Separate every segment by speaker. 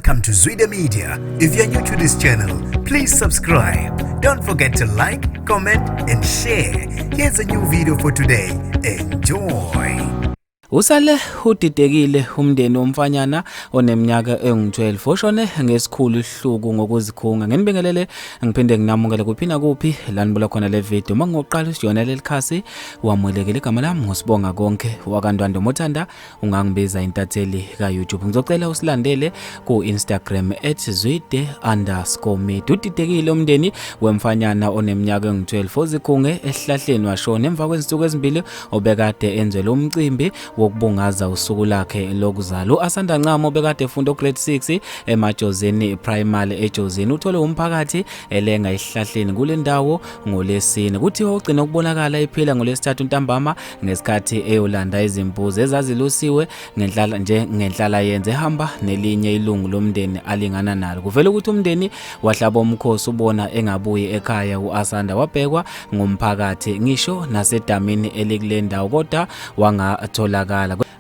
Speaker 1: Welcome to Zwida Media. If you're new to this channel, please subscribe. Don't forget to like, comment, and share. Here's a new video for today. Enjoy.
Speaker 2: Usale udidekile umndeni womfanyana oneminyaka engu-12 oshone ngesikhulu isihluku ngokuzikhunga. Nginibingelele ngiphinde nginamukele kuphi nakuphi la nibuka khona le video. Uma ngoqala usiyona leli khasi wamukelekile, igama lami nguSibonga Konke wakaNdwandwe. Mothanda ungangibiza intatheli ka-YouTube. Ngizocela usilandele ku-Instagram @zwide_media. Udidekile umndeni wemfanyana oneminyaka engu-12 ozikhunge esihlahleni washona emva kwezinsuku ezimbili obekade enzelwe umcimbi wokubungaza usuku lakhe lokuzalwa. U-Asanda Ncamo obekade efunda ugrade 6 eMajozini Primary eJozini uthole umphakathi elenga esihlahleni kule ndawo ngoLwesine. Kuthiwa ugcina ukubonakala ephila ngoLwesithathu ntambama ngesikhathi eyolanda izimbuzi ezazilusiwe ngenhlala njengenhlala yenze ehamba nelinye ilungu lomndeni alingana nalo. Kuvela ukuthi umndeni wahlaba umkhosi ubona engabuyi ekhaya u-Asanda, wabhekwa ngumphakathi ngisho nasedamini elikule ndawo kodwa wangatholakala.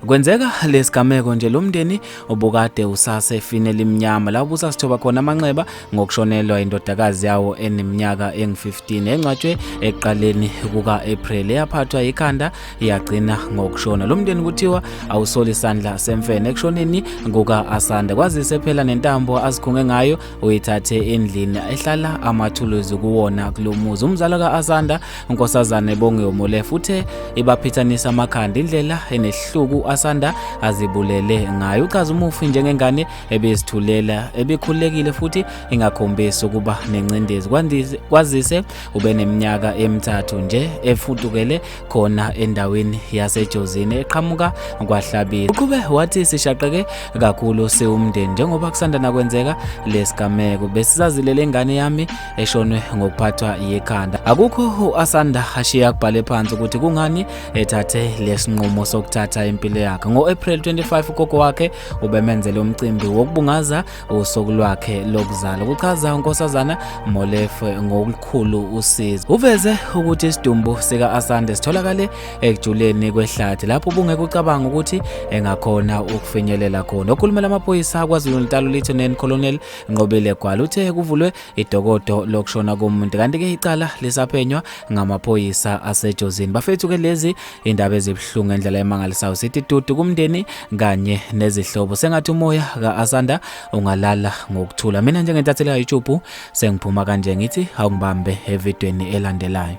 Speaker 2: Kwenzeka lesigameko nje lo mndeni obukade usasefini elimnyama la ubusasithoba khona amanxeba ngokushonelwa indodakazi yawo eneminyaka engu-15 engcwatshwe ekuqaleni kuka-April, eyaphathwa ikhanda yagcina ngokushona. Lo mndeni kuthiwa awusoli isandla semfene ekushoneni kuka-Asanda, kwazise phela nentambo azikhunge ngayo uyithathe endlini ehlala amathuluzi kuwona kulo muzi. Umzala ka-Asanda, uNkosazane Bongiwe Molefe, uthe ibaphithanisa amakhanda indlela enesihluku u-Asanda azibulele ngayo. Uchaza umufi njengengane ebezithulela, ebikhululekile futhi ingakhombisi ukuba nengcindezi, kwazise ubeneminyaka emithathu nje efudukele khona endaweni yaseJozini eqhamuka kwaHlabisa. Uqhube wathi sishaqeke kakhulu siwumndeni njengoba kusanda nakwenzeka lesigameko, besisazilele ingane yami eshonwe ngokuphathwa yikhanda. Akukho u-Asanda ashiya kubhale phansi ukuthi kungani ethathe lesinqumo sokuthatha impilo yakhe. Ngo-April 25 ugogo wakhe ubemenzele umcimbi wokubungaza usuku lwakhe lokuzalwa, kuchaza uNkosazana Molefe ngokukhulu usizi. Uveze ukuthi isidumbu sika-Asande sitholakale ekujuleni kwehlathi lapho ubungeke ucabanga ukuthi engakhona ukufinyelela khona. Okhulumela amaphoyisa KwaZulu-Natal uLieutenant Colonel Nqobile Gwala uthe kuvulwe idokodo lokushona komuntu, kanti-ke icala lisaphenywa ngamaphoyisa aseJozini. Bafethu-ke lezi indaba ezibuhlungu ngendlela emangalisayo, sithi dudu kumndeni kanye nezihlobo. Sengathi umoya ka-Asanda ungalala ngokuthula. Mina njengentatheli ka-YouTube sengiphuma kanje, ngithi awungibambe evidweni elandelayo.